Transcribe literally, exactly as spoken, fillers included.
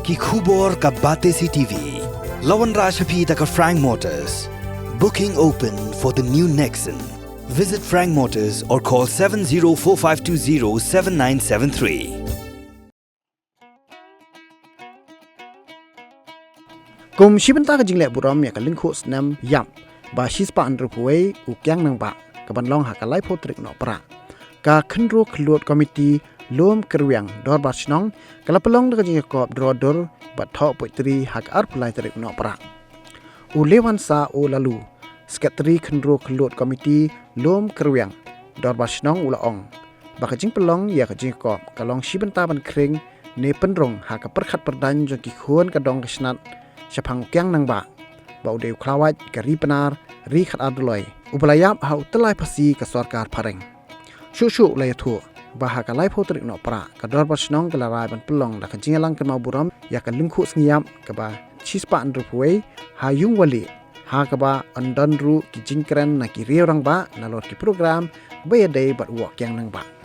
Ki khubor ka Batesi TV. La wanrah sha phi da ka Frank Motors. Booking open for the new Nexon. Visit Frank Motors or call seven zero four five two zero seven nine seven three. Kum shi bynta ka jingleh burom ïa ka lyngkhuh snem ïap ba shispah hynriewphew wei u Kiang Nangbah, ka ban long ha ka laiphew tarik Nohprah, ka Khynroo Khyllood Committee Lum Kyrwiang Dorbar Shnong ka la pynlong da ka jingïakop draw dur bad thoh poetry ha ka arphew lai tarik Nohprah. U Lewansa O Laloo, Secretary Khynroo Khyllood Committee Lum Kyrwiang Dorbar Shnong, u la ong ba ka jingpynlong ïa ka jingïakop ka long shi bynta ban khring ne pynrung ha ka pyrkhat pyrdaiñ jong ki khun ka dong ka snat shaphang u Kiang Nangbah, ba u dei u khlawait ka Ri Pnar, Ri Khatar Doloi, uba la ïap ha u tyllai phasi ka sorkar phareng. Shuh shuh u la ïathuh ba ha ka laiphew tarik Nohprah ka Dorbar Shnong ka la rai ban pynlong da ka jingïalang kynmaw burom ïa ka lyngkhuh sngi ïap kaba shispah hynriewphew wei ha Ïungwalieh, ha kaba yn don ruh ki jingkren na ki riew rangbah nalor ki program ba ïadei bad u Kiang Nangbah.